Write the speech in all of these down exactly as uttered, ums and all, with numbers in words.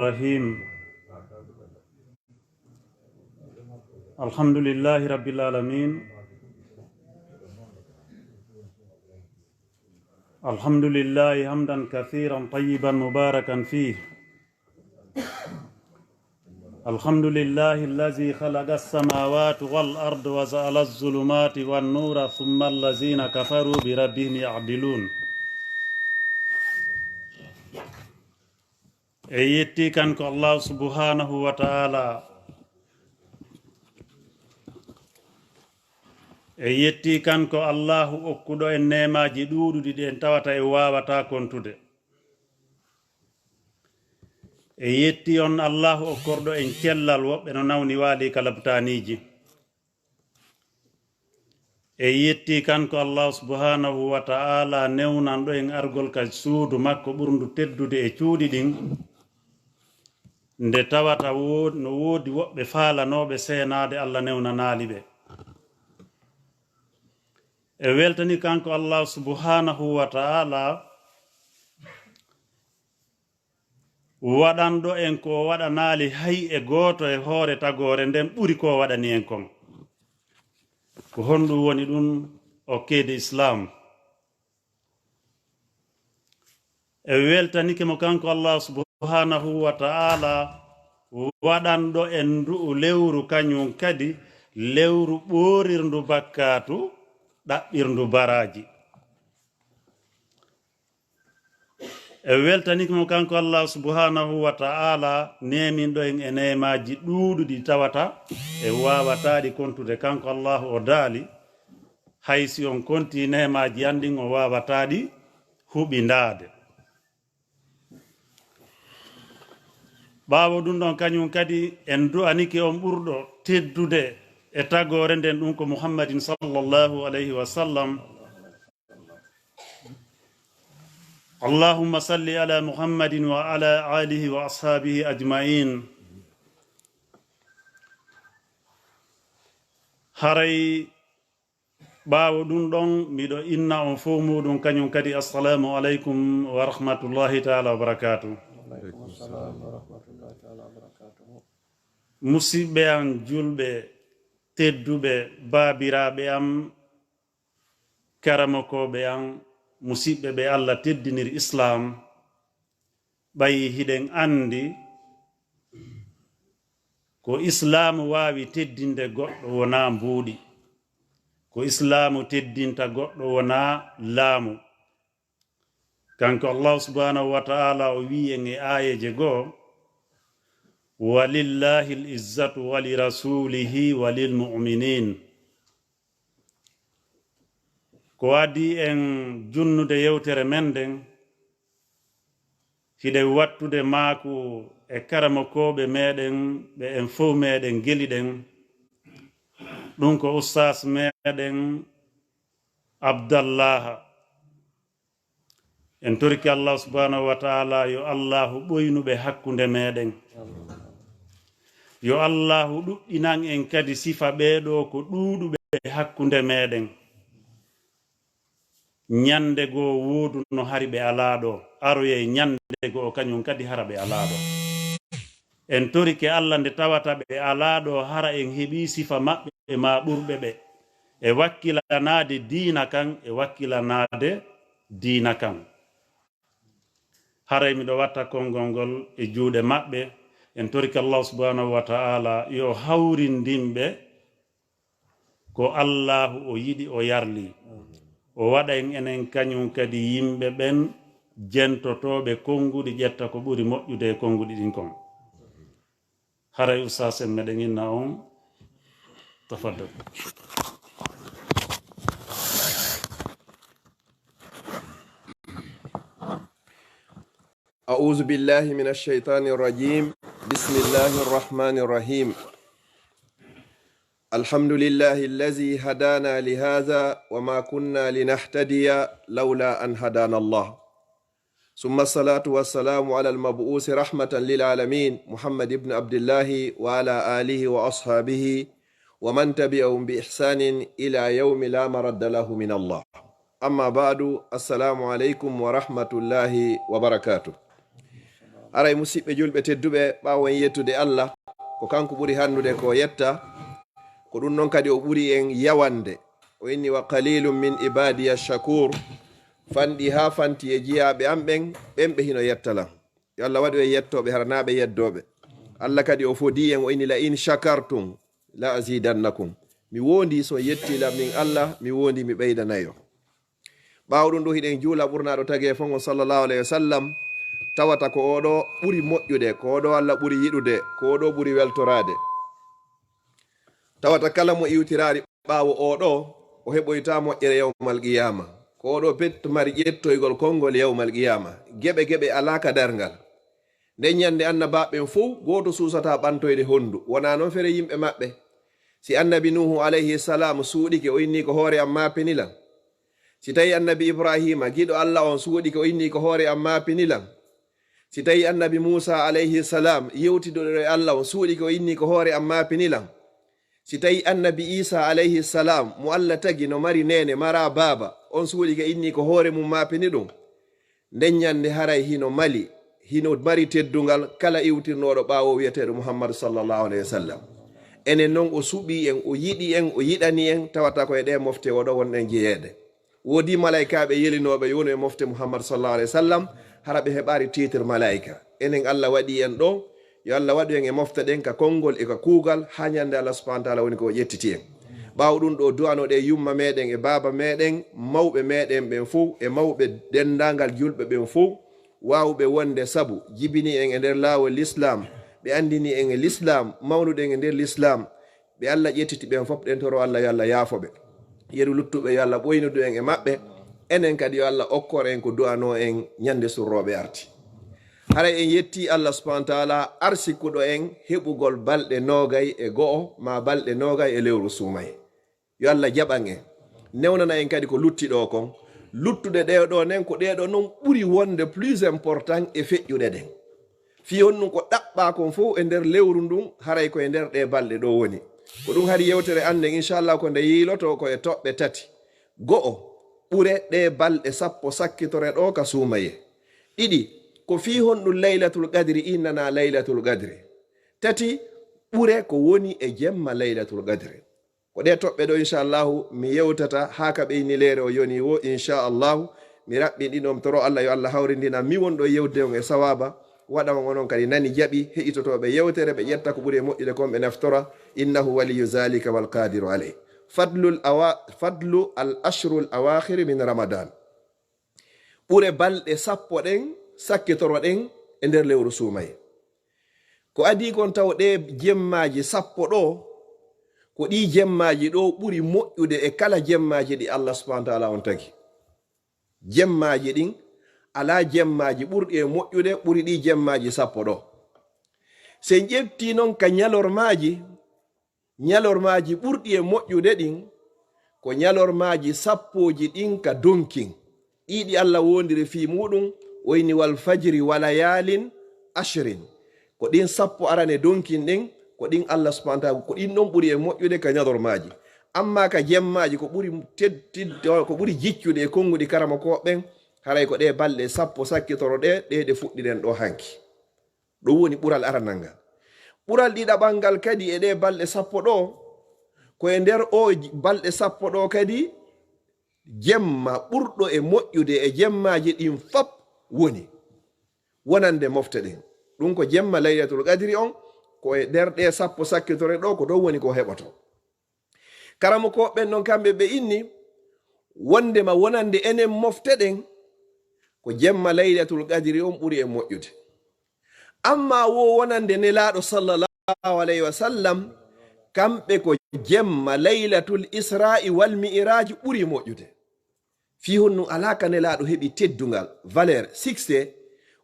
الرحيم. الحمد لله رب العالمين. الحمد لله حمدا كثيرا طيبا مباركا فيه. الحمد لله الذي خلق السماوات والأرض وجعل الظلمات والنور ثم الذين كفروا بربهم يعدلون. En yetti kanko Allahu subhanahu wa ta'ala. En yetti kanko Allahu okkuɗo en neemaaji ɗuuɗuɗi ɗi en tawata en waawataa kontude. En yetti on Allahu okkorɗo en cellal, woɓɓe no nawni waali ka labtaaniiji. En yetti kanko Allahu subhanahu wa ta'ala newnanɗo en argol ka suudu makko ɓurndu teddude e cuuɗi ɗin. Nde tawata wo-, no woodi woɓɓe faalanooɓe seenaade, Allah newnanaali ɓe. En weltani kanko Allahu subhanahu wa ta'ala waɗanɗo en ko o waɗanaali hay e gooto e hoore tagoore nden ɓuri ko o waɗani en kon. Ko honɗum woni ɗum? O keede Islam. En weltanike mo kanko Allah subhanahu wa ta'ala waɗanɗo en ndu'u lewru, kañum kadi lewru ɓoorirndu bakkaatu, ɗaɓɓirndu baraaji. En weltanike mo kanko Allah subhanahu wa ta'ala neeminɗo en e neemaaji ɗuuɗuɗi tawata en waawataa ɗi kontude. Kanko Allah o daali, hay si on konti neemaaji an ɗin, o waawataa ɗi huɓindaade. Ɓaawo ɗum ɗon, kañum kadi en du'anike on ɓurɗo teddude e tagoore nden, ɗum ko Muhammadin sallallahu alayhi wa sallam. اللهم صل على محمد وعلى آله وأصحابه أجمعين. Haray ɓaawo ɗum ɗon, miɗo inna on fow muɗum kañum kadi, assalamu aleykum wa rahmatullahi taala wa barakaatu. Waaleykum salaam wa rahmatullahi taala wa barakaatuhu. Musidɓe am julɓe tedduɓe, baabiraaɓe am, karamokooɓe am, musiɓɓe ɓe Allah teddiniri Islaam, ɓay hiɗen anndi ko Islaamu waawi teddinde goɗɗo wonaa mbuuɗi, ko Islaamu teddinta goɗɗo wonaa laamu. Kanko Allahu subhanahu wa ta'ala o wi'i en e aayeeje goo, "Walillahi l-izzatu wa li rasulihi wa lil mu'minin." Ko adii en junnude yewtere men nden, hiɗen wattude maaku e karamokooɓe meɗen ɓe en fow meɗen geliɗen, ɗum ko ustaas meɗen Abdallaha. En torike Allah subhanahu wa ta'ala yo Allahu ɓoynu ɓe hakkunde meɗen. Yo Allahu ɗuɗɗinan en kadi sifa ɓee ɗoo ko ɗuuɗuɓe hakkunde meɗen. Ñande goo wooduno hari ɓe alaa ɗoo, aroyay ñande goo kañum kadi hara ɓe alaa ɗoo. En torike Allah nde tawata ɓe alaa ɗoo, hara en heɓii sifa maɓɓe maa ɓurɓe ɓe e wakkilanaade diina kan, e wakkilanaade diina kan. Haray miɗo watta konngol ngol e juuɗe maɓɓe. En torike Allah subhanahu wa ta'ala yo hawrindin ɓe ko Allaahu o yiɗi, o yarli. O waɗa en enen kañum kadi yimɓe ɓen jentotooɓe konnguɗi, ƴetta ko ɓuri moƴƴude e konnguɗi ɗin kon. Haray ustaas en meɗen inna on. Tafaddal. أعوذ بالله من الشيطان الرجيم. بسم الله الرحمن الرحيم. الحمد لله الذي هدانا لهذا وما كنا لنهتدي لولا أن هدانا الله. ثم الصلاة والسلام على المبعوث رحمة للعالمين محمد بن عبد الله وعلى آله وأصحابه ومن تبعهم بإحسان إلى يوم لا مرد له من الله. أما بعد، السلام عليكم ورحمة الله وبركاته. Aray, musiɓɓe julɓe tedduɓe, ɓaawo en yettude Allah, ko kanko ɓuri hannude ko yetta, ko ɗum noon kadi o ɓuri en yawande. O inni: "Wa qalilun min ibadiya shakur." Fanɗi haa fanti e jiyaaɓe am ɓen, ɓen ɓe hino yetta lan. Yo Allah waɗu en yettooɓe, hara naa ɓe yeddooɓe. Allah kadi o fodii en, o inni: "La in shakartum la azidannakum." Mi woondii so yetti lan min Allah, mi woondii mi ɓeydanayo. Ɓaawo ɗum ɗo hiɗen juula ɓurnaaɗo tagee fof on sallallahu alayhi wa sallam, tawata ko oo ɗo ɓuri moƴƴude, ko oo ɗo Allah ɓuri yiɗude, ko oo ɗo ɓuri weltoraade. Tawata kala mo iwtiraari ɓaawo oo ɗo, o heɓoytaa moƴƴere yawmal qiyaama. Ko oo ɗo pet mari ƴettoygol konngol yawmal qiyaama. Geɓe geɓe alaa ka darngal. Nden ñannde annabaaɓe ɓen fof, gooto suusataa ɓantoyde honndu. Wonaa noon fere yimɓe maɓɓe. Si annabi Nuuhu alayhi salam suuɗike, o inni ko hoore am maa pini lan. Si tawi annabi Ibraahiima, giɗo Allah on suuɗike, o inni ko hoore am maa pini lan. Si tawi annabi Muusa alayhi salam yewtiduɗo e Allah on suuɗike, o inni ko hoore am maa pini lan. Si tawi annabi Iisa alayhi salam, mo Allah tagi no mari neene, maraa baaba, on suuɗike inni ko hoore mum maa pini ɗum. Nden ñannde haray hino mali, hino mari teddungal kala iwtirnooɗo ɓaawo wi'eteeɗo Muhammadu sallallahu alayhi wa sallam. Enen noon o suɓii en, o yiɗi en, o yiɗani en, tawata ko e ɗee mofte oo ɗo wonɗen jeyeede. Woodii malaykaaɓe yelinooɓe yo wonu e mofte Muhammadu sallallahu alayhi wa sallam, hara ɓe heɓaari titre malaayika. Enen Allah waɗii en ɗo, yo Allah waɗu en e mofte ɗen ka konngol e ka kuugal, haa ñannde Allah subhanahu wa taala woni ko o ƴettiti en. Ɓaawo ɗum ɗo, du'anoɗen yumma meɗen e baaba meɗen, mawɓe meɗen ɓen fof, e mawɓe denndaangal julɓe ɓen fof, waawɓe wonde sabu jibini en e nder laawol Lislaam, ɓe anndini en e Lislaam, mawnuɗen e nder Lislaam, ɓe Allah ƴettiti ɓen fof, ɗen toro Allah yo Allah yaafo ɓe. Yeru luttuɓe yo Allah ɓoynudu en e maɓɓe, enen kadi yo Allah okkor en ko du'anoo en ñande surrooɓe arti. Haray en yettii Allah subhanahu wa taala arsikuɗo en heɓugol balɗe noogay e go'o maa balɗe noogay e lewru suumayee. Yo Allah jaɓan en, newnana en kadi ko lutti ɗo kon. Luttuɗe ɗee ɗo nen ko ɗee ɗo non ɓuri wonde plus important e feƴƴuɗe ɗen. Fii honɗum ko ɗaɓɓaa kon fof e nder lewru ndun, haray ko e nder ɗee balɗe ɗo woni. Ko ɗum hari yewtere an nden, inchallah, ko nde yiiloto ko e toɓɓe tati. Go'o, ɓure ɗee balɗe sappo sakkitore ɗo ka suumayee. Ɗiɗi, ko fii honɗum Laylatul Qadri innanaa Laylatul Qadri. Tati, ɓure ko woni e jemma Laylatul Qadri. Ko ɗee toɓɓe ɗo, inchallahu, mi yewtata haa ka ɓeynileere o yoni wo, inchallahu. Mi raɓɓinɗino, mi toro Allah yo Allah hawrindina mi wonɗo yewde on e sawaaba, waɗa on onon kadi nani jaɓi heɗitotooɓe yewtere, ɓe ƴetta ko ɓuri e moƴƴude kon ɓe naftora. Innahu waliyyu zalika wal qadiru alayh. Fadlul awa-, fadlu al ashrul awakhiri min Ramadan. Ɓure balɗe sappo ɗen, sakkitoro ɗen e nder lewru suumayee. Ko adii kon taw ɗee jemmaaji sappo ɗo, ko ɗii jemmaaji ɗo ɓuri moƴƴude e kala jemmaaji ɗi Allah subhanahu wa taala on tagi. Jemmaaji ɗin, alaa jemmaaji ɓurɗi e moƴƴude ɓuri ɗii jemmaaji sappo ɗo. Si en ƴettii non ka ñalormaaji, ñalormaaji ɓurɗi e moƴƴude ɗin, ko ñalormaaji sappooji ɗin ka donkin. Ɗii ɗi Allah woondiri fii muɗum, o inni: "Wal fajri wa layalin ashrin." Ko ɗin sappo arane donkin ɗin, ko ɗin Allah subhanahu wa taala, ko ɗin ɗon ɓuri e moƴƴude ka ñalormaaji. Amma ka jemmaaji, ko ɓuri ted-, tid-, ko ɓuri jiccude e konnguɗi karamokooɓe ɓen, haray ko ɗee balɗe sappo sakkitoro ɗe, ɗe ɗe fuɗɗiren ɗo hanki. Ɗum woni ɓural aranal ngal. Ɓural ɗiɗaɓal ngal kadi e ɗee balɗe sappo ɗo, ko e nder o j-, balɗe sappo ɗo kadi jemma ɓurɗo e moƴƴude e jemmaaji ɗin fop woni wonande mofte ɗen. Ɗum ko jemma Laylatul Qadri on, ko e nder ɗee sappo sakkitore ɗo, ko ɗon woni ko heɓoto. Karamokooɓe ɓen non kamɓe ɓe inni, wondema wonande enen mofte ɗen, ko jemma Laylatul Qadri on ɓuri en moƴƴude. Amma wo wonande Nelaaɗo sallallahu alayhi wa sallam, kamɓe ko jemma Laylatul Isra'i wal Mi'raji ɓuri moƴƴude. Fii honɗum alaa ka Nelaaɗo heɓi teddungal, valeur, succès,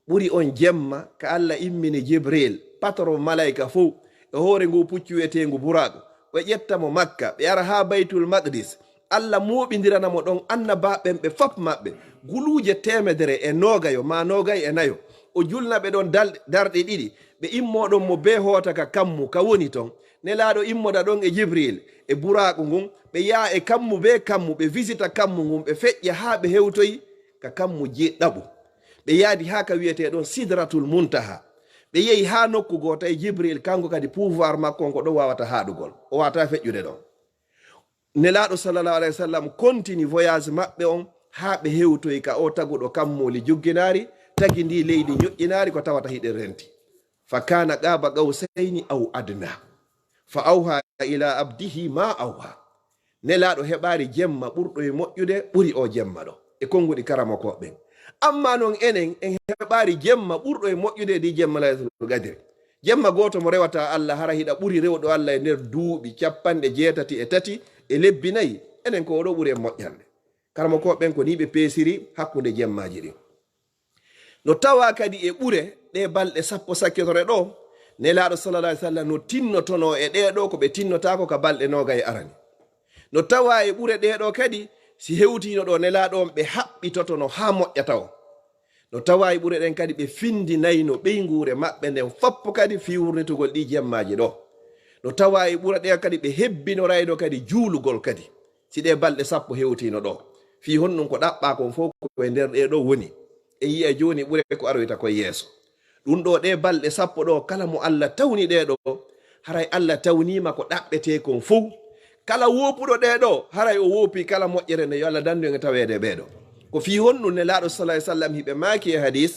ɓuri on jemma ka Allah immini Jibril, patron malayka fow, e hoore nguu puccu wi'eteengu Buraaku. Ɓe ƴetta mo Makka, ɓe ara haa Baytul Maqdis. Allah mooɓindirana mo ɗon annabaaɓe ɓen ɓe fop maɓɓe, guluuje teemedere e noogayo maa noogay e nayo. O julna ɓe ɗon dal-, darɗe ɗiɗi. Ɓe immoo ɗon mo bee hoota ka kammu, ka woni ton. Nelaaɗo immoda ɗon e Jibril e Buraaku ngun, ɓe yaha e kammu bee kammu, ɓe visita kammu ngun, ɓe feƴƴa haa ɓe hewtoyi ka kammu jeeɗiɗaɓu. Ɓe yaadi haa ka wi'etee ɗon Sidratul Muntaha. Ɓe yehi haa nokku goo, tawi Jibril, kanko kadi pouvoir makko on ko ɗon wawata haaɗugol. O wawata feƴƴude ɗon. Nelaaɗo sallallahu alayhi wa sallam continue voyage maɓɓe on haa ɓe hewtoyi ka o taguɗo kammuuli jugginaari, tagi ndi leydi ñoƴƴinaari ko tawata hiɗen renti. Fa kana qaba qawsayni aw adna. Fa awha ila abdihi ma awha. Nelaaɗo heɓaari jemma ɓurɗo e moƴƴude ɓuri o jemma ɗo e konnguɗi karamokooɓe ɓen. Amma non enen en heɓaari jemma ɓurɗo e moƴƴude e ɗi jemma Laylatul Qadri. Jemma gooto mo rewata Allah, hara hiɗa ɓuri rewɗo Allah e nder duuɓi capanɗe jeetati e tati e lebbi nayi. Enen ko oɗo ɓuri en moƴƴande. Karamokooɓe ɓen ko ni ɓe peesiri hakkunde jemmaaji ɗin. No tawa kadi e ɓure ɗe balɗe sappo sakkitore ɗo, Nelaaɗo sallallahu alaihi wasallam no tinnotono e ɗee ɗo ko ɓe tinnotaako ka balɗe noogay arani. No tawa e ɓure ɗee ɗo kadi, si hewtiino ɗo Nelaaɗo on, ɓe haɓɓitotono haa moƴƴata o. No tawa e ɓure ɗen kadi, ɓe findinayno ɓeynguure maɓɓe nden foppo kadi fii wurnitugol ɗi jemmaaji ɗo. No tawa e ɓure ɗen kadi, ɓe hebbinorayno kadi juulugol kadi. Si ɗee balɗe sappo hewtiino ɗo, fii honɗun ko ɗaɓɓaa kon fow ko e nder ɗee ɗo woni. En yi'a jooni ɓure ko aroyta kon yeeso. Ɗun ɗo ɗee balɗe sappo ɗo, kala mo Allah tawni ɗee ɗo, haray Allah tawniima ko ɗaɓɓetee kon fow. Kala woopuɗo ɗee ɗo, haray o woopii kala moƴƴere nde, yo Allah dandu en e taweede e ɓee ɗo. Ko fii honɗun Nelaaɗo sallallahu alaihi wasallam hiɓe maaki e hadis,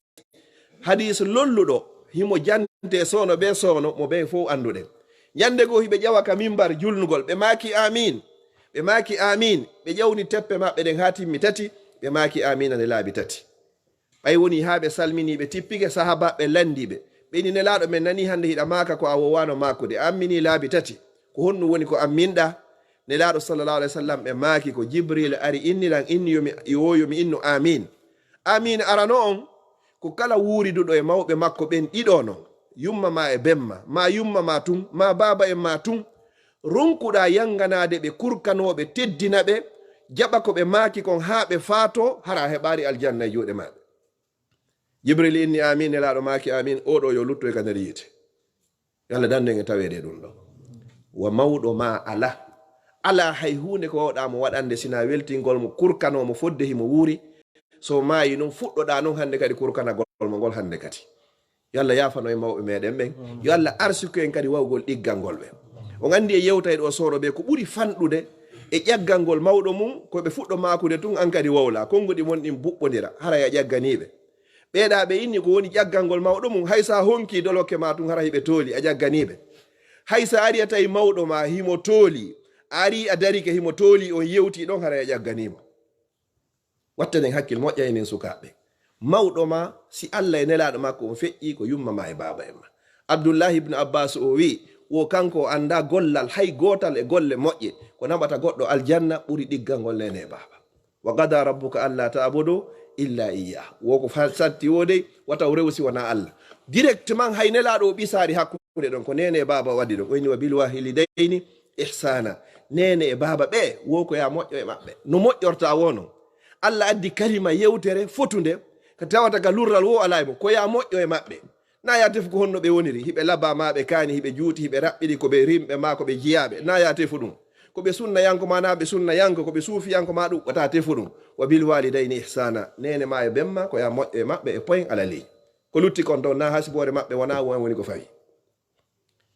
Hadiis lolluɗo, himo jante soono bee soono, mo bee fow annduɗen. Ñande goo hiɓe ƴawa ka mimbar julnugol, ɓe maaki, "Aamiin." Ɓe maaki, "Aamiin." Ɓe ƴawni teppe maɓɓe ɗen haa timmi tati, ɓe maaki, "Aamiin," nde laabi tati. Ɓay woni haa ɓe salmini, ɓe tippike, sahaabaaɓe lanndii ɓe. Ɓe inni, "Nelaaɗo, men nanii hannde hiɗa maaka ko a woowaano maakude. A amminii laabi tati. Ko honɗun woni ko amminɗaa?" Nelaaɗo sallallahu alaihi wasallam ɓe maaki, "Ko Jibriil ari inni lan, inni yo mi, yo, yo mi innu aamiin." Aamiin arano on, ko kala wuuriduɗo e mawɓe makko ɓen ɗiɗo non, yumma maa e bemma, maa yumma maa tun, maa baaba en maa tun, ronkuɗaa yanganaade ɓe kurkanooɓe, teddina ɓe, jaɓa ko ɓe maaki kon haa ɓe faatoo, hara a heɓaali aljanna e juuɗe maɓɓe. Jibril inni, "Aamiin." Nelaaɗo maaki, "Aamiin." Oo ɗoo yo luttoy ka nder yiite. Yo Allah dandu en e taweede e ɗun ɗoo. Wa mawɗo maa alaa. Alaa hay huunde ko wawɗaa mo waɗande sinaa weltingol mo, kurkanoo mo fodde himo wuuri. So maayi non, fuɗɗoɗaa non hannde kadi kurkanagol mo ngol hannde kadi. Yo Allah yaafano en mawɓe meɗen ɓen. Yo Allah arsiku en kadi wawgol ɗiggangol ɓe. On anndi e yewtay ɗoo soono ɓe ko ɓuri fanɗude e ƴaggangol mawɗo mum, ko ɓe fuɗɗo maakude tun, an kadi wowlaa. Konnguɗi mon ɗin buɓɓondira, haray a ƴagganii ɓe. Ɓeeɗaa ɓe inni ko woni ƴaggangol mawɗo mum, hay sa honkii dolokke maa tun, hara hiɓe tooli, a ƴagganii ɓe. Hay sa ari a tawi mawɗo maa himo tooli, a ari a darike himo tooli, on yewtii ɗon, hara a ƴagganii mo. Wattanen hakkil moƴƴa enen sukaaɓe. Mawɗo maa, si Allah e Nelaaɗo makko on feƴƴii, ko yumma maa e baaba en maa. Abdullahi ibn Abbas o wi'i, wo kanko o anndaa gollal hay gootal e golle moƴƴe, ko naɓata goɗɗo aljanna ɓuri ɗiggangol neene e baaba. Wa qada rabbuka alla ta'budu illa iyyah. Wo ko fa-, satti wo dey, wata o rewu si wonaa Allah. Directement hay Nelaaɗo o ɓisaali hakkunde ɗon, ko neene e baaba o addi ɗon. O inni, "Wa bil walidayni ihsana." Neene e baaba ɓe, wo ko yaa moƴƴo e maɓɓe. No moƴƴorta wo non. Allah addi kalima yewtere fotunde, ko tawata ka lurral wo alaa e mo. Ko yaa moƴƴo e maɓɓe. Na yaa tefu ko honno ɓe woniri, hiɓe labaa maa ɓe kaani, hiɓe juuti, hiɓe raɓɓiɗi, ko ɓe rimɓe maa ko ɓe jiyaaɓe. Na yaa tefu ɗun. Ko ɓe sunnayanko maa na ɓe sunnayanko, ko ɓe suufiyanko maa ɗun, wata tefu ɗun. Wa bil walidayni ihsana. Neene maa e bemma, ko yaa moƴƴo e maɓɓe e poyen alali. Ko lutti kon ton, na hasiboore maɓɓe wonaa won woni ko fawi.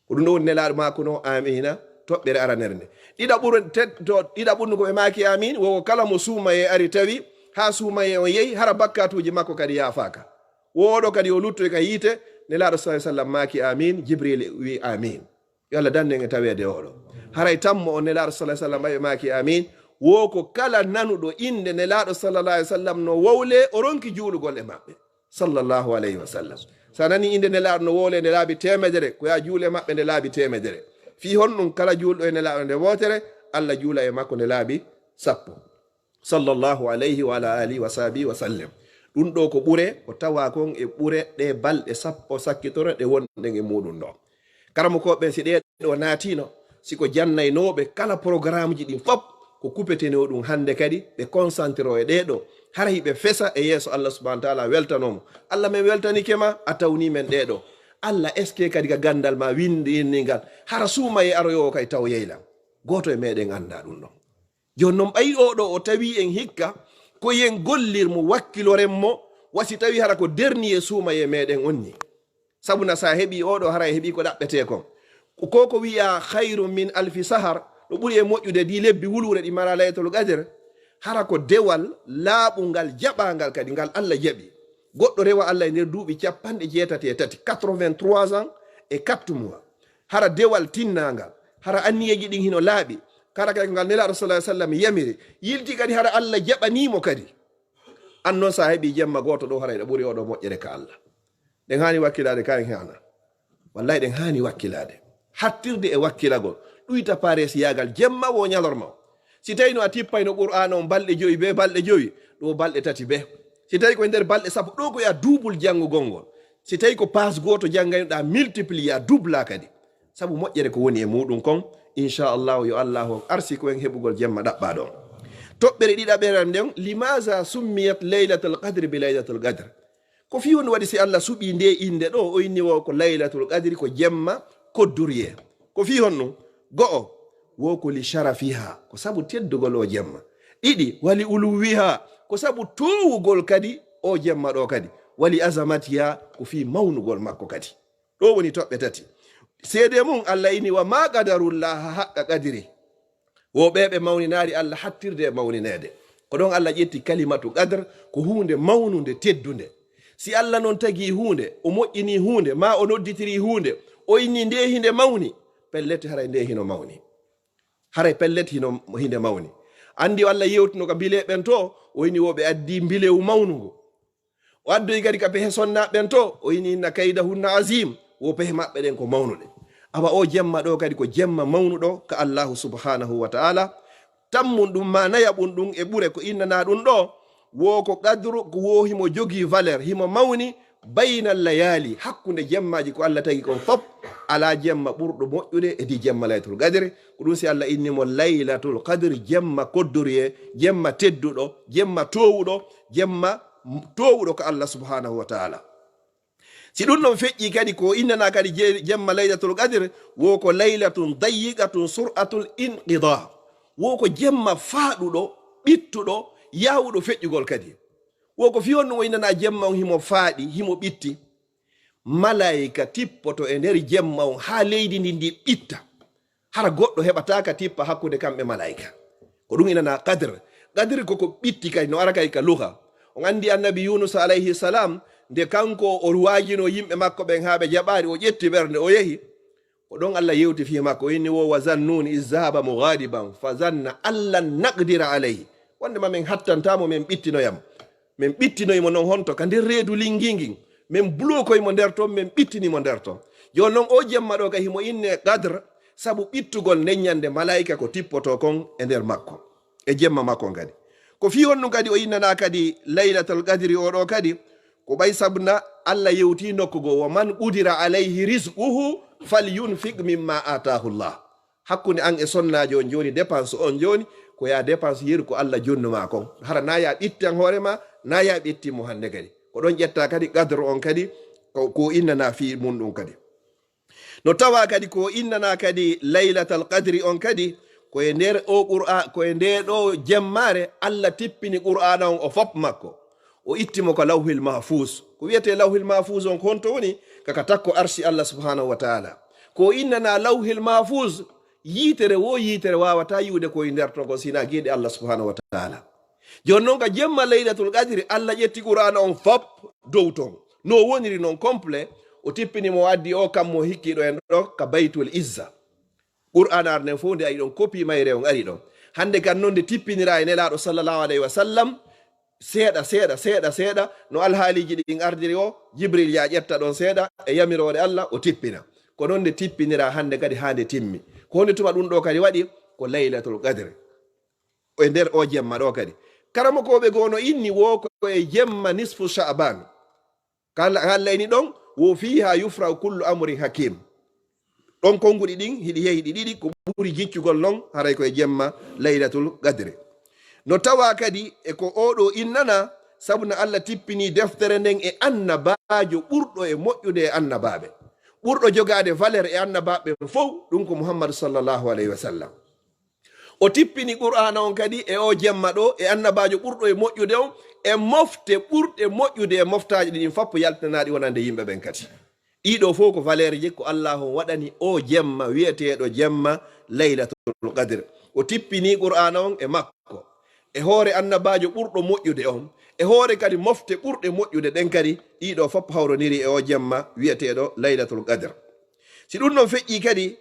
Ko ɗun ɗoo woni Nelaaɗo maa kuno, amiina, toɓɓere aranere nde. Ɗiɗaɓuru, te-, to, ɗiɗaɓuru ko ɓe maaki amiin, wo kala mo suumayee ari tawi, haa suumayee on yehi, hara bakkaatuuji makko kadi yaafaaka. Wo oɗo kadi o luttoy ka yiite, Nelaaɗo sallallahu alaihi wasallam maaki amiin, Jibril wi amiin. Yo Allah dandu en e taweede oɗo. Haray tammo on Nelaaɗo sallallahu alaihi wasallam ɓay ɓe maaki amiin, wo ko kala nanuɗo innde Nelaaɗo sallallahu alaihi wasallam no wowle, o ronki juulugol e maɓɓe. Sallallahu alaihi wasallam. Sa nani innde Nelaaɗo no wowle nde laabi teemedere, ko yaa juule maɓɓe nde laabi teemedere. Fii honɗun kala juulɗo e Nelaaɗo nde wootere, Allah juula e makko nde laabi sappo. Sallallahu alaihi wa ala alihi wa sahbihi wa sallam. Ɗun ɗoo ko ɓure, ko tawa kon e ɓure ɗe balɗe sappo sakkitore ɗe wonɗen e muɗun ɗoo. Karamokooɓe ɓen, si ɗee ɗoo naatiino, si ko jannaynooɓe, kala programmeji ɗin fop ko kupetenoo ɗun hannde kadi, ɓe concentroo e ɗee ɗoo. Hara hiɓe fesa e yeeso Allah subhanahu wa ta'ala, weltanoo mo. Allah, men weltanike ma, a tawnii men ɗee ɗoo. Allah, est-ce que kadi ka ganndal maa winndi, winndi ngal, hara suumayee aroyoowo kay taw yeylan? Gooto e meɗen anndaa ɗun ɗon. Jooni non, ɓay oo ɗoo o tawii en hikka, ko yen gollir mo, wakkiloren mo, wa si tawii hara ko dernier suumayee meɗen on nii. Sabu na sa heɓi oɗo, hara heɓi ko ɗaɓɓete kon. Ko ko wiya khairu min alfi sahar, no ɓuri e moƴƴude di lebbi wuluure ɗi mara laylatul qadr. Hara ko dewal laaɓungal, jaɓangal kadi, ngal Allah jaɓi. Goɗɗo rewa Allah e nder duuɓi capanɗe jeetati e tati, quatre-vingt-trois ans et quatre mois. Hara dewal tinnangal, hara anniyeeji ɗin hino laaɓi. Kara kadi ko ngal Nelaaɗo sallallahu alaihi wasallam yamiri. Yilti kadi hara Allah jaɓanimo kadi. An non sa heɓi jemma gooto ɗo, hara eɗa ɓuri oɗo moƴƴere ka Allah. Ɗen hani wakkilaade kayen hana. Wallahi ɗen hani wakkilaade. Hattirde e wakkilagol. Ɗuyta paresiyaagal jemma wo ñalorma o. Si tawi no a tippayno Qur'aana on balɗe jowi be balɗe jowi, ɗo balɗe tati be. Si tawi ko e nder balɗe sappo, ɗo ko ya duubul janngugol ngol. Si tawi ko paas gooto janngaynoɗa, multiplier, a dubla kadi. Sabu moƴƴere ko woni e muɗum kon, inchallahu yo Allahu arsiku en heɓugol jemma ɗaɓɓaaɗo on. Toɓɓere ɗiɗaɓere nden, limaza summiyat laylatul qadri bi laylatul qadr? Ko fii honɗum waɗi si Allah suɓii nde innde ɗo, o inni wo ko laylatul qadri, ko jemma kodduriye? Ko fii honɗum? Go'o, wo ko li sharafiha, ko sabu teddugol o jemma. Ɗiɗi, wa li uluwiha, ko sabu toowugol kadi o jemma ɗo kadi. Wa li azamatiha, ko fii mawnugol makko kadi. Ɗo woni toɓɓe tati. Seede mum, Allah inni, "Wa ma qadarullaha haqqa qadri." Wo ɓe ɓe mawninaali Allah hattirde e mawnineede. Ko ɗon Allah ƴetti kalimatu qadr, ko huunde mawnunde, teddunde. Si Allah non tagi huunde, o moƴƴini huunde, ma o nodditiri huunde, o inni nde hinde mawni, pellet haray nde hino mawni. Haray pellet hino, hinde mawni. Andi Allah yewtino ka bile ɓen to, o inni wo ɓe addi mbilewu mawnungu. O addoyi kadi ka pehe sonnaaɓe ɓen to, o inni, "Inna kaydahunna azim." Wo pehe maɓɓe ɗen ko mawnuɗe. Awa o jemma ɗo kadi ko jemma mawnuɗo ka Allahu subhanahu wa ta'ala. Tammun ɗum ma nayaɓun ɗum e ɓure ko innana ɗum ɗo, wo ko qadru, ko wo himo jogii valeur, himo mawni, bayna layali, hakkunde jemmaaji ko Allah tagi kon fop, alaa jemma ɓurɗo moƴƴude e di jemma laylatul qadri. Ko ɗum si Allah inni mo laylatul qadri, jemma koddoriye, jemma tedduɗo, jemma towuɗo, jemma toowuɗo ko Allah subhanahu wa ta'ala. Si ɗum ɗon feƴƴi kadi, ko innana kadi je-, jemma laylatul qadr, wo ko laylatun dayyiqatun sur'atul inqida. Wo ko jemma faaɗuɗo, ɓittuɗo, yaawuɗo feƴƴugol kadi. Wo ko fii honɗum o innana jemma on himo faaɗi, himo ɓitti? Malaayika tippoto e nder jemma on haa leydi ndin ndi ɓitta. Hara goɗɗo heɓataa ka tippa hakkunde kamɓe malaayika. Ko ɗum innana qadr. Qadr ko ko ɓitti kay, no ara kay ka lugha. On andi annabi Yunus alayhi salam, nde kanko o waajino yimɓe makko ɓen haa ɓe jaɓaali, o ƴetti ɓernde, o yehi. Ko ɗon Allah yewti fii makko, o inni wo, "Wa zannuni iz zahaba mughadiban, fa zanna allan naqdira alayhi." Wonde ma men hattanta mo, men ɓittinoyam. Men ɓittinoyi mo non honto ka nder reedu lingi ngin. Men blokoyi mo nder ton, men ɓittini mo nder ton. Jooni non o jemma ɗo ka himo inne qadr, sabu ɓittugol nden ñande malaayika ko tippoto kon e nder makko, e jemma makko on kadi. Ko fii honɗum kadi o innana kadi laylatal qadri o ɗo kadi, ko ɓay sabu na Allah yewti nokku goo, "Wa man qudira alayhi rizquhu falyunfiq mimma ataahu Allah." Hakkunde an e sonnaajo on jooni, dépense on jooni, ko ya dépense yeru ko Allah jonnu ma kon. Hara na ya ɓittan hoore ma, na ya ɓittin mo hannde kadi. Ko ɗon ƴetta kadi qadr on kadi, ko, ko innana fii mun ɗum kadi. No tawa kadi ko innana kadi laylatal qadri on kadi, ko e nder o Qur'a-, ko e nde ɗo jemmaare Allah tippini Qur'aana on o fop makko. O itti mo ka lawhil mahfuz. Ko wiyete lawhil mahfuz on ko honto woni? Kaka takko arsi Allah subhanahu wa ta'ala. Ko innana lawhil mahfuz, yiitere wo yiitere wawata yiwde ko e nder ton ko sina geɗe Allah subhanahu wa ta'ala. Jooni non ka jemma laylatul qadri, Allah ƴetti Qur'aana on fop dow ton. No woniri non complet, o tippini mo addi o kammo hikkiɗo en ɗo ka Baytul Izza. Qur'aana ar nden fof nde ari ɗon, copie mayre on ari ɗon. Hannde kan non nde tippinira e Nelaaɗo sallallahu alayhi wa sallam, seeɗa, seeɗa, seeɗa, seeɗa, no alhaaliiji ɗin ardiri o, Jibril ya ƴetta ɗon seeɗa, e yamiroore Allah, o tippina. Ko non nde tippinira hannde kadi haa nde timmi. Ko honde tuma ɗum ɗo kadi waɗi? Ko Laylatul Qadr. E nder o jemma ɗo kadi. Karamokooɓe goo no inni wo ko e jemma nisfu Sha'ban. Kala, Allah ini ɗon, "Wo fiha yufra'u kullu amrin hakim." Ɗon konnguɗi ɗin, hiɗi yehi ɗi ɗiɗi, ko ɓuri jiccugol non, haray ko e jemma Laylatul Qadri. No tawa kadi e ko oɗo innana, sabu na Allah tippini deftere nden e annabaajo ɓurɗo e moƴƴude e annabaaɓe. Ɓurɗo jogaade valeur e annabaaɓe fow, ɗum ko Muhammadu sallallahu alayhi wa sallam. O tippini Qur'aana on kadi e o jemma ɗo, e annabaajo ɓurɗo e moƴƴude on, e mofte ɓurɗe moƴƴude e moftaaji ɗin fop yaltinanaaɗi wonande yimɓe ɓen kadi. Ɗiɗo fof ko valeur ji ko Allah on waɗani o jemma wi'eteeɗo jemma Laylatul Qadr. O tippini Qur'aana on e makko. E hoore annabaajo ɓurɗo moƴƴude on, e hoore kadi mofte ɓurɗe moƴƴude ɗen kadi, ɗiɗo fof hawroniri e o jemma wi'eteeɗo Laylatul Qadr. Si ɗum ɗon feƴƴii kadi,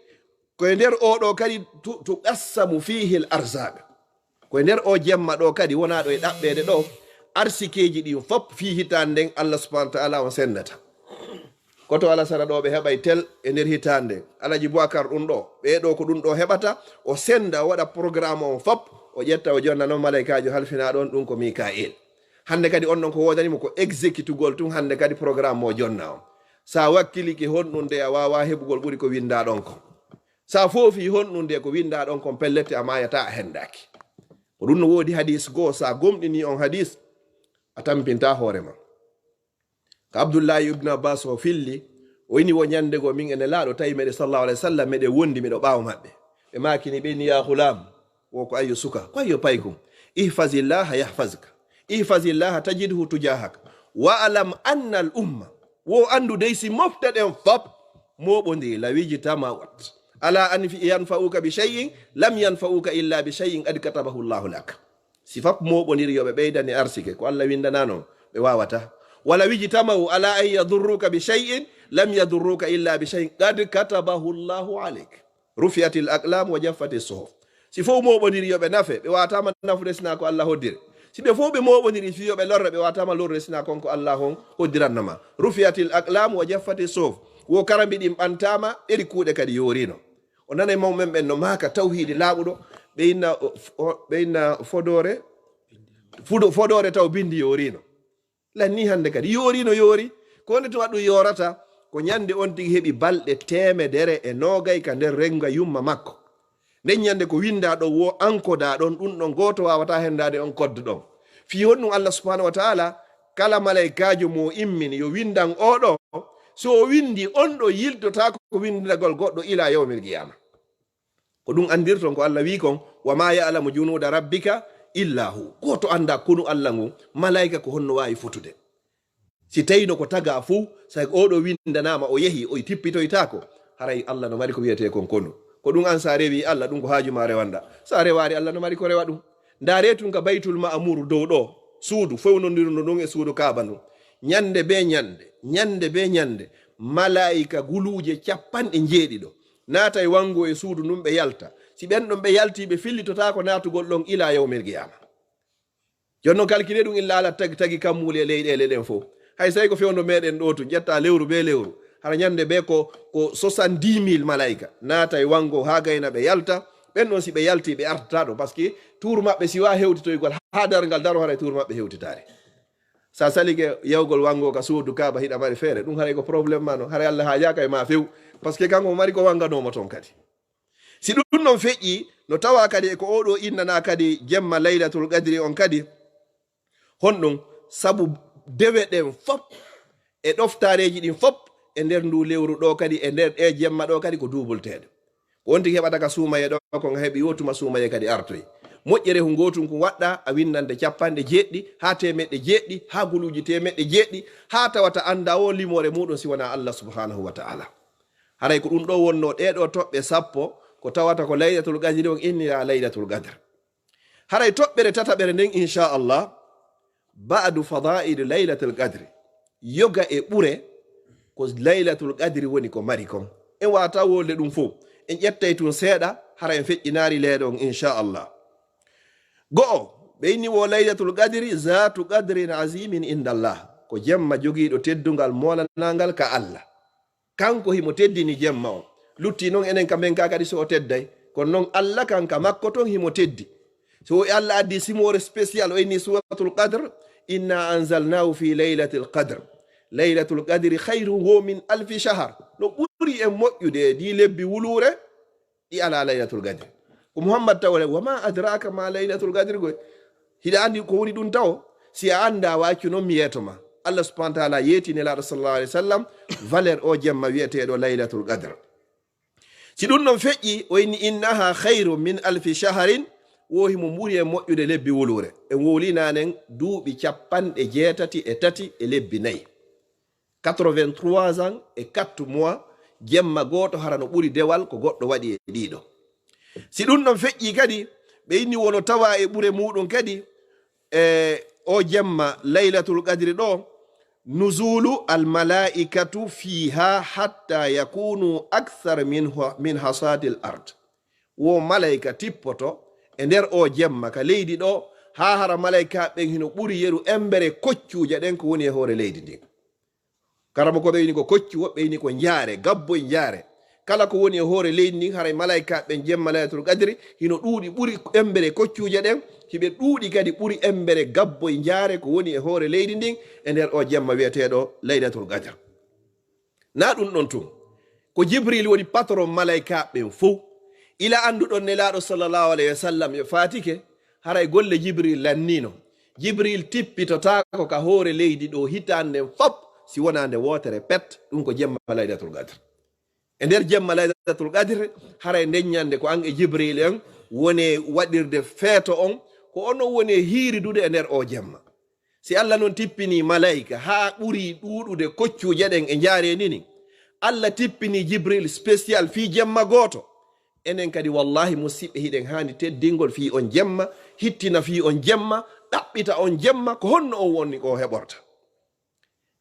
ko e nder oɗo kadi tu-, tuqassamu fiihi al arzaq. Ko e nder o jemma ɗo kadi wonaa ɗo e ɗaɓɓeede ɗo, arsikeeji ɗin fof fii hitaande nden Allah subhanahu wa ta'ala on sendata. Koto Alasara ɗo ɓe heɓay tel e nder hitaande. Alaji Boubacar ɗum ɗo, ɓee ɗo ko ɗum ɗo heɓata, o senda, o waɗa programme on fof, o ƴetta, o jonna noon malaykaajo halfinaa ɗon, ɗum ko Mikail. Hannde kadi on ɗon ko woodani mo ko exécutugol tun, hannde kadi programme mo jonna on. Sa wakkilike honɗum de a waawaa heɓugol ɓuri ko windaa ɗon ko. Sa foofi honɗum de ko windaa ɗon kon pellette a maayataa a hendaaki. Ko ɗum no woodi hadis goo, sa gomɗini on hadis, a tampinta hoore ma. Ko Abdullahi ibn Abbas o filli, o ini wo ñande goo min e Nelaaɗo tawi meɗe sallallahu alayhi wa sallam, meɗe wondi miɗo ɓaawo maɓɓe. Ɓe maakini ɓe ni, "Ya ghulam," wo ko ayyo suka, ko ayyo paykum, "ihfazillaha yahfazka, ihfazillaha tajidhu tujahak, wa alam anna al umma," wo anndu dey si mofte ɗen fop mooɓondiri, "law ijtama'at ala an fi-, yanfa'uka bi shay'in, lam yanfa'uka illa bi shay'in qad katabahu Allahu lak." Si fop mooɓondiri yo ɓe ɓeydane arsike, ko Allah windanaa non, ɓe waawata. "Walaw ijtama'u ala an yadurruka bi shay'in, lam yadurruka illa bi shay'in qad katabahu Allahu alayk. Rufi'atil aqlam wa jaffati suhuf." Si fof mooɓondiri yo ɓe nafe, ɓe waawataama nafude sinaa ko Allah hoddiri. Si ɓe fof ɓe mooɓondiri fii yo ɓe lorre, ɓe waawataama lorre sinaa kon ko Allah on hoddiranno ma. "Rufi'atil aqlam wa jaffati suhuf." Wo karambi ɗin ɓantaama, ɗeri kuuɗe kadi yoorino. O nanay mawɓe men ɓen no maaka tawhiidi laaɓuɗo, ɓe inna, o, o, ɓe inna fodoore, fudo-, fodoore taw bindi yoorino. Lanni hannde kadi yoorino yoori, ko woni tuma ɗum yoorata, ko ñande on tigi heɓi balɗe teemedere e noogay ka nder renga yumma makko. Nden ñande ko windaa ɗon wo ankodaa ɗon, ɗum ɗon gooto waawata hendaade on koddu ɗon. Fii honɗum Allah subhanahu wa ta'ala, kala malaykaajo mo immini yo windan oɗo, so o windi on ɗo yiltotaako ko windagol goɗɗo ila yawmil qiyama. Ko ɗum anndirton ko Allah wi'i kon, "Wa ma ya'lamu junuda rabbika illa hu." Gooto anndaa konu Allah ngun, malaayika ko honno waawi fotude. Si tawino ko tagaa fuu, say ko oɗo windanaama, o yehi, o tippitoytaako, haray Allah no mari ko wi'etee kon konu. Ko ɗum an sa rewi Allah, ɗum ko haaju ma rewanda. Sa rewaari Allah no mari ko rewa ɗum. Ndaaree tun ka Baytul Ma'mur dow ɗo, suudu fewnondirundu ndun e suudu Kaaba ndun. Ñande bee ñande, ñande bee ñande, malaayika guluuje capanɗe njeeɗiɗo naatay wango e suudu ndun, ɓe yalta. Si ɓen ɗon ɓe yaltii, ɓe fillitotaako naatugol ɗon ilaa yawmil qiyaama. Jooni non, kalkilee ɗum illa ala tagi tagi kammuuli e leyɗeele ɗen fof. Hay so tawi ko fewndo meɗen ɗo tun, ƴetta lewru bee lewru, hara ñande bee ko, ko soixante-dix mille malaayika naatay wango haa gayna ɓe yalta. Ɓen ɗon, si ɓe yaltii, ɓe artataa ɗo, parce que tuur maɓɓe si waa hewtitoygol haa darngal daro, haray tuur maɓɓe hewtitaali. Sa salike yahugol wango ka suudu Kaaba, hiɗa mari feere, ɗum haray ko problème ma non. Haray Allah haajaaka e ma few, parce que kanko o mari ko wanganoo mo ton kadi. Si ɗum ɗon feƴƴii, no tawaa kadi e ko oo ɗoo innanaa kadi jemma Laylatul Qadri on kadi, honɗum? Sabu dewe ɗen fop e ɗoftaareeji ɗin fop e nder nduu lewru ɗoo kadi, e nder ɗee jemma ɗoo kadi, ko duubulteeɗe. Ko on tigi heɓata ka suumayee ɗoo, ko nga heɓi wo tuma suumayee kadi artoyi. Moƴƴere hu ngootun kun waɗɗaa, a winnante capanɗe jeeɗiɗi haa teemeɗɗe jeeɗiɗi, haa guluuji teemeɗɗe jeeɗiɗi, haa tawata anndaa wo limoore muuɗum si wonaa Allah subhanahu wa ta'ala. Haray ko ɗum ɗoo wonnoo ɗee ɗoo toɓɓe sappo, ko tawata ko Laylatul Qadri on inniraa Laylatul Qadr. Haray toɓɓere tataɓere nden, inchallah, ba'du fadaa'ili Laylatul Qadri. Yoga e ɓure ko Laylatul Qadri woni ko mari kon. En waawataa wolde ɗum fow. En ƴettay tun seeɗa, hara en feƴƴinaari leeɗe on, inchallah. Go'o, ɓe inni wo Laylatul Qadri zaatu qadrin azimin indallah. Ko jemma jogiiɗo teddungal moolanaangal ka Allah. Kanko himo teddini jemma on. Lutti non enen ka men ka kadi so o tedday. Kono non Allah kan ka makko ton himo teddi. So o Allah addi simoore spécial, o inni Suratul Qadr, "Inna anzalnahu fi laylatil qadr. Laylatul qadri khayrun wo min alfi shahar." No ɓuri en moƴƴude e ɗi lebbi wuluure, ɗi alaa Laylatul Qadri. Ko Muhammad taw, "Wa ma adraka ma Laylatul Qadri?" Koy hiɗa anndi ko woni ɗum taw? Si a anndaa, wa accu non mi yeeto ma. Allah subhanahu wa ta'ala yeeti Nelaaɗo sallallahu alaihi wasallam valeur o jemma wi'eteeɗo Laylatul Qadr. Si ɗum ɗon feƴƴi, o inni, "Innaha khayrun min alfi shahrin," wo himo ɓuri en moƴƴude lebbi wuluure. En wowlinanen duuɓi capanɗe jeetati e tati e lebbi nayi. Quatre-vingt-trois ans et quatre mois, jemma gooto hara no ɓuri dewal ko goɗɗo waɗi e ɗiɗo. Si ɗum ɗon feƴƴii kadi, ɓe inni wono tawa e ɓure muuɗum kadi, e o jemma Laylatul Qadri ɗo, nuzulu al malaikatu fiha hatta yakunu akthar min, min hasati l ard. Wo malayka tippoto e nder o jemma ka leydi ɗo, haa hara malayka ɓen hino ɓuri yeru embere koccuuje ɗen ko woni e hoore leydi ndin. Karamokooɓe ini ko koccu, woɓɓe ini ko njaare, gabbo e njaare. Kala ko woni e hoore leydi ndin, haray malayka ɓen jemma Laylatul Qadri hino ɗuuɗi ɓuri embere koccuuje ɗen, hiɓe ɗuuɗi kadi ɓuri embere gabbo e njaare ko woni e hoore leydi ndin e nder o jemma wi'eteeɗo Laylatul Qadr. Na ɗum ɗon tun. Ko Jibril woni patron malaykaaɓe ɓen fow. Ila annduɗon Nelaaɗo sallallahu alayhi wa sallam yo faatike, haray golle Jibril lanniino. Jibril tippitotaako ka hoore leydi ɗo hitaande nden fop si wonaa nde wootere pet, ɗum ko jemma Laylatul Qadr. E nder jemma Laylatul Qadr, haray nden ñande ko an e Jibril en woni waɗirde feeto on, ko onon woni hiiridude e nder o jemma. Si Allah non tippini malayka haa ɓuri ɗuuɗude koccuuje ɗen e njaareendi ndin, Allah tippini Jibril spécial fii jemma gooto. Enen kadi, wallahi, musiɓɓe, hiɗen haani teddingol fii on jemma, hittina fii on jemma, ɗaɓɓita on jemma, ko honno on woni ko heɓorta.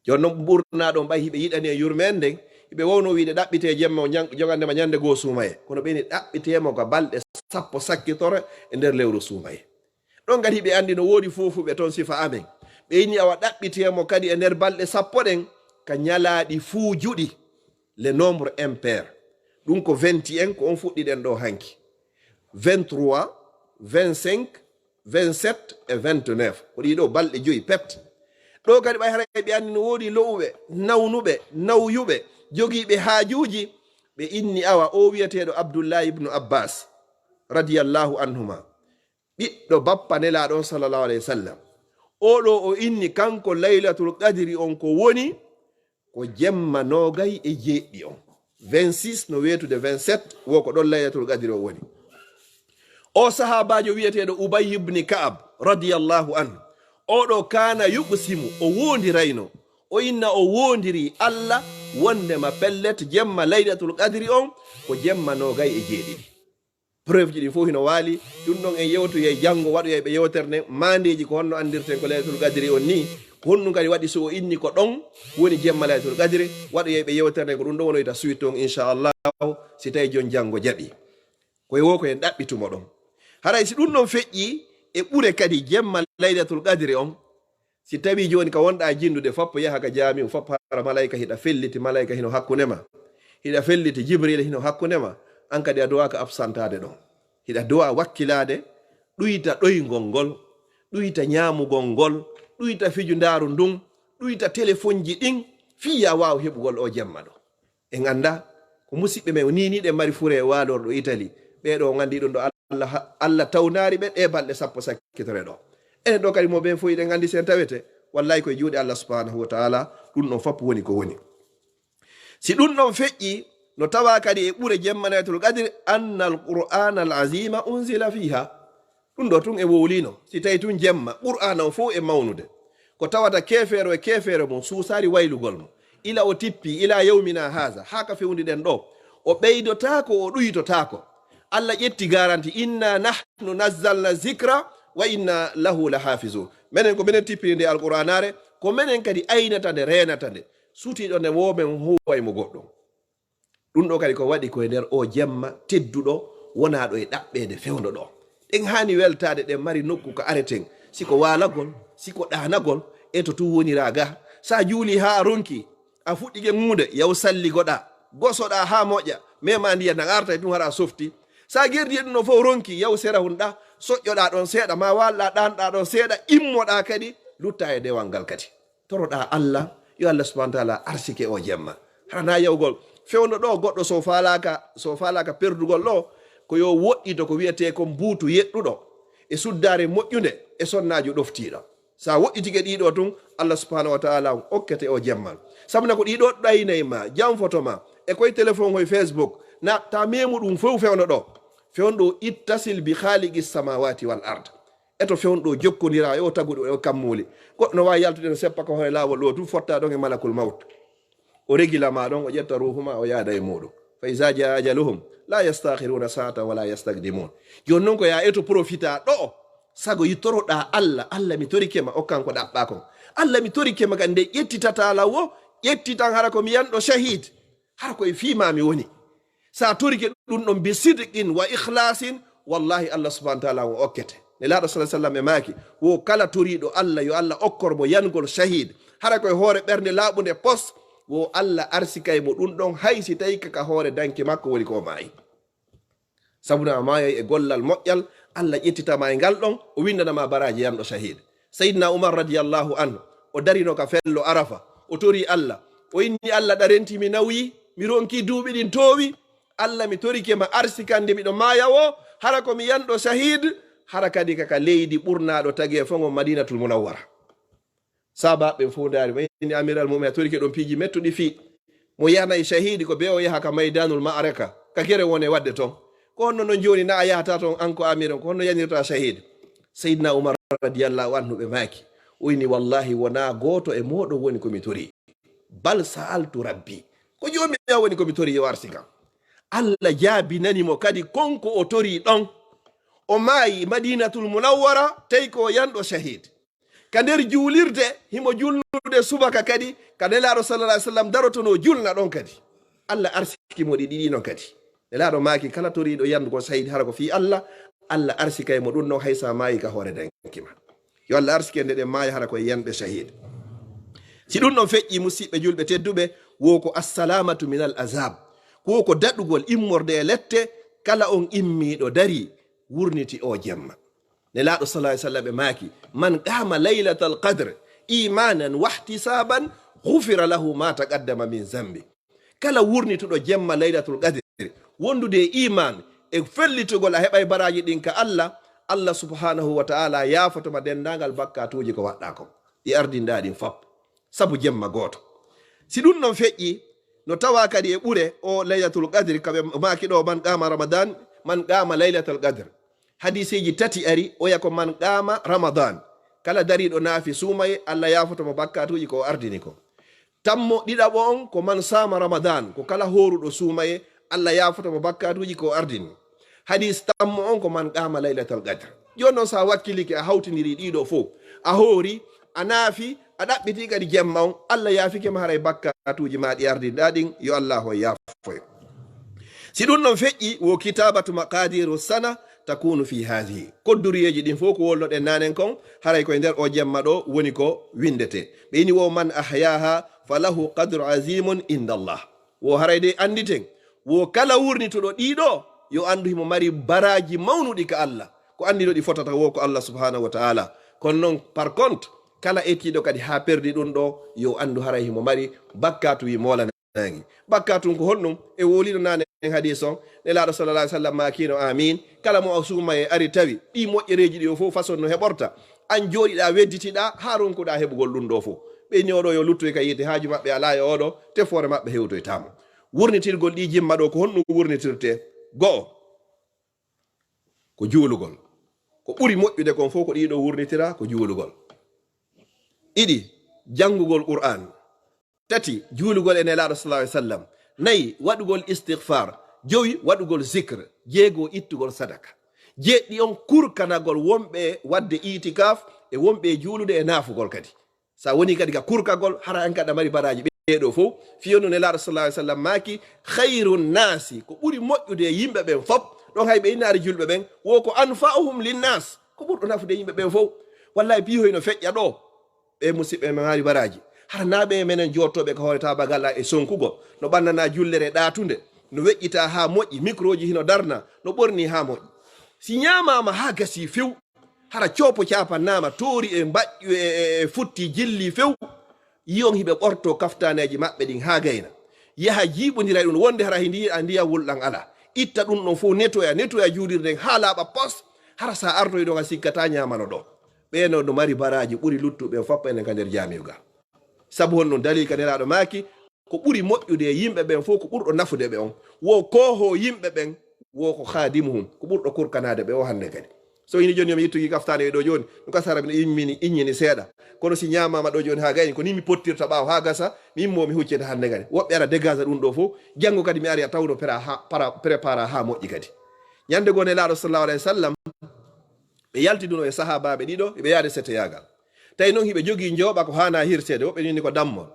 Jooni non, ɓurnaaɗo on ɓay hiɓe yiɗani e yurmeende nden, hiɓe wowno wiide ɗaɓɓitee jemma o ñan-, jogande ma ñande goo suumaye. Kono ɓe ni ɗaɓɓitee mo ka balɗe sappo sakkitoro e nder lewru suumaye. Ɗon kadi hiɓe anndi no woodi fuufuɓe ton sifa amen. Ɓe inni awa ɗaɓɓitee mo kadi e nder balɗe sappo ɗen ka ñalaaɗi fuujuɗi, les nombres impairs. Ɗum ko vingt et un, ko on fuɗɗiɗen ɗo hanki. Vingt-trois, vingt-cinq, vingt-sept e vingt-neuf. Ko ɗii ɗo balɗe joyi pet. Ɗo kadi ɓay haray ɓe anndi no woodi lo'uɓe, nawnuɓe, nawyuɓe, jogiiɓe haajuuji. Ɓe inni awa o wi'eteeɗo Abdullahi ibnu Abbas, radiyallahu anhuma, ɓiɗɗo bappa Nelaaɗo on sallallahu alayhi wa sallam. Oɗo o inni kanko Laylatul Qadri on ko woni ko jemma noogay e jeeɗiɗi on. Vingt-six no weetude vingt-sept, wo ko ɗon Laylatul Qadri on woni. O sahaabaajo wi'eteeɗo Ubay ibn Ka'ab, radiyallahu anhu, oɗo kaana yuqsimu, o woondirayno, o inna o woondiri Allah wondema pellet jemma Laylatul Qadri on ko jemma noogay e jeeɗiɗi. Preuve ji ɗin fof hino waali. Ɗum ɗon en yewtoyay janngo, waɗoyay ɓe yewtere nden, maandeeji ko honno anndirten ko Laylatul Qadri on nii, ko honɗum kadi waɗi so o inni ko ɗon woni jemma Laylatul Qadri, waɗoyay ɓe yewtere nden, ko ɗum ɗon wonoyta suite on, inchallahu, si tawi jon janngo jaɓi. Ko e wo ko en ɗaɓɓitumo ɗon. Haray si ɗum ɗon feƴƴi e ɓure kadi jemma Laylatul Qadri on, si tawii jooni ka wonɗaa jinndude, foppo yaha ka jaami'u, foppo hara malayka hiɗa felliti, malayka hino hakkunde ma. Hiɗa felliti, Jibril hino hakkunde ma. An kadi a duwaaka absantaade ɗon. Hiɗa duwaa wakkilaade, ɗuyta ɗoyngol ngol, ɗuyta ñaamugol ngol, ɗuyta fijundaaru ndun, ɗuyta telefonji ɗin, fii ya waaw heɓugol o jemma ɗo. En annda ko musiɓɓe men o nii nii ɗen mari fure e waalorɗo Itali. Ɓee ɗo on anndi ɗum ɗo Allah, Allah tawnaari ɓe ɗe balɗe sappo sakkitore ɗo. Enen ɗo kadi mo ɓen fof hiɗen anndi sen tawete. Wallahi koye juuɗe Allah subhanahu wa ta'ala ɗum ɗon fop woni ko woni. Si ɗum ɗon feƴƴi, no tawa kadi e ɓure jemma Laylatul Qadri, anna al Qur'ana al azima unzila fiha. Ɗum ɗo tun e wowlino, si tawi tun jemma, Qur'aana o fof e mawnude. Ko tawata keefeero e keefeero mum suusaari waylugol mo. Ila o tippi, ila yawmina haza, haa ka fewndi ɗen ɗo. O ɓeydotaako, o ɗuytotaako. Allah ƴetti garanti, "Inna nahnu nazzalna zikra wa inna lahu lahafizun." Menen ko menen tippini nde Alqur'aanaare, ko menen kadi aynata nde, reenata nde. Sutiiɗo nde wo men huuway mo goɗɗum. Ɗum ɗo kadi ko waɗi ko e nder o jemma tedduɗo, wonaaɗo e ɗaɓɓeede fewndo ɗo. Ɗen haani weltaade, ɗen mari nokku ko areten. Si ko waalagol, si ko ɗaanagol, e to tun woniraa ga. So a juulii haa a ronki, a fuɗɗike ŋuude, yaw salligoɗaa, gosoɗaa haa moƴƴa, mema ndiyan nan arta e tun hara a softi. So a gerdii e ɗum ɗo fof ronki, yaw sera hun ɗa, soƴƴoɗaa ɗon seeɗa, ma waalɗaa ɗaanɗaa ɗon seeɗa, immoɗaa kadi, luttaa e dewal ngal kadi. Toroɗaa Allah, yo Allah subhanahu wa ta'ala arsike o jemma. Hara na yawgol. Fewndo ɗo goɗɗo so faalaaka, so faalaaka perdugol ɗo, ko yo woɗɗito ko wi'etee kon buutu yeɗɗuɗo, e suddaare moƴƴunde, e sonnaajo ɗoftiiɗo. Sa woɗɗitike ɗiɗo tun, Allah subhanahu wa ta'ala on okkete o jemma. Sabu na ko ɗiɗo ɗaynay ma, janfoto ma, e koye téléphone, koye Facebook, na ta memu ɗum fow fewndo ɗo. Fewndo ittasil bi khaliqis samawati wal ard. E to fewndo ɗo jokkondiraa e o taguɗo e o kammuuli. Goɗɗo no waawi yaltude no seppa ko hoore laawol ɗo tun, fotta ɗon e malakul mawt. O regila ma ɗon, o ƴetta ruhu ma, o yaada e muɗum. Fa iza jaa ajaluhum la yastakhiruna sa'atan wa la yastaqdimun. Jooni non ko ya eto profita ɗo, sago yittoroɗa Allah, Allah mi torike ma okkan ko ɗaɓɓa kon. Allah mi torike ma kan nde ƴettitata law o, ƴettitan hara ko mi yanɗo shahid. Hara ko e fii ma mi woni. Sa torike ɗum ɗon bi sidqin wa ikhlasin, wallahi Allah subhanahu wa ta'ala on okkete. Nelaaɗo sallallahu alaihi wasallam e maaki, wo kala toriiɗo Allah, yo Allah okkor mo yangol shahid. Hara koye hoore ɓernde laaɓunde pos, wo Allah arsikay mo ɗum ɗon, hay si tawi ka, ka hoore danki makko woni ko o maayi. Sabu na a maayay e gollal moƴƴal, Allah ƴettitama e ngal ɗon, o windanama baraaji yanɗo shahid. Sayyidina Umar radiyallahu anhu, o darino ka fello Arafa, o tori Allah, o inni Allah, ɗa renti mi nawyi, mi ronki duuɓi ɗin toowi, Allah mi torike ma arsikande miɗo maaya wo, hara ko mi yanɗo shahid, hara kadi ka, ka leydi ɓurnaɗo tagee fo ngon Madinatul Munawwara. Sahabaaɓe ɓen fof ndaari mo, inni Amiral Mu'minin, a torike ɗon piiji mettuɗi fii mo yanay shahidi ko be o yaha ka Maydanul Ma'araka, ka gere wone wadde ton. Ko honno non jooni na a yahata ton an ko Amir on, ko honno yanirta shahidi? Sayyidina Umar radiyallahu anhu ɓe maaki, o inni, wallahi wona gooto e mooɗon woni ko mi tori. Bal sa'altu Rabbi. Ko Joomi am woni ko mi tori yo arsi kam. Allah jaabinani mo kadi kon ko o tori ɗon. O maayi Madinatul Munawwara, tawi ko o yanɗo shahid. Ka nder juulirde, himo julnude subaka kadi, ka Nelaaɗo sallallahu alaihi wasallam darotono julna ɗon kadi. Allah arsiki mo ɗi ɗiɗi non kadi. Nelaaɗo maaki, kala toriiɗo yandugol shahid hara ko fii Allah, Allah arsikay mo ɗum non hay sa maayi ka hoore danki ma. Yo Allah arsike nde ɗen maaya hara ko e yanɓe shahid. Si ɗum ɗon feƴƴi, musiɓɓe julɓe tedduɓe, wo ko assalamatu minal azab. Ko wo ko daɗugol immorde e lette, kala on immiiɗo dari, wurniti o jemma. Nelaaɗo sallallahu alaihi wasallam e maaki, man qama laylatal qadr imanan wahtisaban ghufira lahu ma taqaddama min zambi. Kala wurnituɗo jemma laylatul qadr, wondude e iman e fellitugol a heɓay baraaji ɗin ka Allah, Allah subhanahu wa ta'ala yaafoto ma denndaangal bakkaatuuji ko waɗɗa kon. Ɗi ardinɗa ɗin fop. Sabu jemma gooto. Si ɗum non feƴƴi, no tawa kadi e ɓure o laylatul qadri, ka ɓe maaki ɗo, man qama ramadan, man qama laylatal qadr. Hadiseeji tati ari, oya ko man qama ramadan. Kala dariiɗo naafi suumaye, Allah yaafoto mo bakkaatuuji ko o ardini ko. Tammo ɗiɗaɓo on ko man sama ramadan, ko kala hooruɗo suumaye, Allah yaafoto mo bakkaatuuji ko o ardini. Hadis tammo on ko man qama laylatal qadr. Jooni non sa wakkilike a hawtindiri ɗiɗo fof, a hoori, a naafi, a ɗaɓɓiti kadi jemma on, Allah yaafike ma haray bakkaatuuji ma ɗi ardinɗa ɗin, yo Allah on yaafoy. Si ɗum non feƴƴi, wo kitabatu maqadiru sana takunu fi hadhihi. Kodduriyeeji ɗin fof ko wolnoɗen naanen kon, haray koye nder o jemma ɗo woni ko windete. Ɓe ini wo man ahyaha falahu qadru azimun inda Allah. Wo haray de anditen, wo kala wurnituɗo ɗiɗo, yo andu himo mari baraaji mawnuɗi ka Allah. Ko andino ɗi fotata wo ko Allah subhanahu wa ta'ala. Kono non, par contre, kala etiiɗo kadi ha perdi ɗum ɗo, yo andu haray himo mari bakkaatu wi moolanaangi. Bakkaatu ko honɗum? E wolino nane en hadis on, Nelaaɗo sallallahu alaihi wasallam maakino, amin. Kala mo a suuma e ari tawi ɗi moƴƴereeji ɗi o fof façon no heɓorta. An jooɗiɗa wedditiɗa ha ronkuɗa heɓugol ɗum ɗo fof. Ɓe ni oɗo yo luttoy ka yiite, haaju maɓɓe ala e oɗo, tefoore maɓɓe hewtoytamo. Wurnitirgol ɗi jimma ɗo ko honɗum wurnitirte? Go'o, ko juulugol. Ko ɓuri moƴƴude kon fof ko ɗiɗo wurnitira ko juulugol. Ɗiɗi, janngugol Qur'an. Tati, juulugol e Nelaaɗo sallallahu alaihi wasallam. Nayi, waɗugol istighfar. Jowi, waɗugol zikr. Jeego, ittugol sadaka. Jeeɗiɗi on, kurkanagol wonɓe waɗde itikaf e wonɓe juulude e naafugol kadi. Sa woni kadi ka kurkagol, hara an kadi a mari baraaji ɓeeɗo fof. Fiyonno Nelaaɗo sallallahu alaihi wasallam maaki, khairu nnasi, ko ɓuri moƴƴude e yimɓe ɓen fof, ɗon hay ɓe innaari julɓe ɓen, wo ko anfa'uhum linnas, ko ɓurɗo nafude yimɓe ɓen fof. Wallahi, piihoy no feƴƴa ɗo. Ɓe musiɓɓe, ɓe mari baraaji. Hara na ɓe menen jottooɓe ka hoore tabagal e sonkugol, no ɓannana jullere ɗaatunde, no weƴƴita haa moƴƴi, microji hino darna, no ɓorni haa moƴƴi. Si ñaamaama haa gasi few, hara coopo caapannaama, toori e mbaƴƴu e, e, e futti jilli few, yiyon hiɓe ɓorto kaftaneeji maɓɓe ɗin haa gayna. Yaha jiiɓondira e ɗum, wonde hara he ndi-, a ndiyam wulɗam alaa. Itta ɗum ɗon fof, nettoya, nettoya juulirde nden haa laaɓa pos, hara sa artoyi ɗon a sikkata ñaamano ɗo. Ɓeeno no mari baraaji ɓuri luttuɓe fof enen ka nder jaami'u ga. Sabu honɗum? Dalil ka Nelaaɗo maaki, ko ɓuri moƴƴude e yimɓe ɓen fof, ko ɓurɗo nafude ɓe on, wo koohoo yimɓe ɓen, wo ko khadimuhum, ko ɓurɗo kurkanaade ɓe o hannde kadi. So ini jooni, yo mi ittu ki kaftaane e ɗo jooni, ɗum ka sara mi immini, iññini seeɗa. Kono si ñaamaama ɗo jooni haa gayni, ko ni mi pottirta ɓaawo haa gasa, mi immo mi huccita hannde kadi. Woɓɓe ara dégage ɗum ɗo fof, janngo kadi mi ari a tawno pré-, ha-, para-, prépara haa moƴƴi kadi. Ñande goo Nelaaɗo sallallahu alayhi wa sallam, ɓe yalti ɗum e sahaabaaɓe ɗiɗo, ɓe yaade seteyaagal. Tawi noon hiɓe jogii njooɓa ko haana hirseede, woɓɓe inni ko dammol.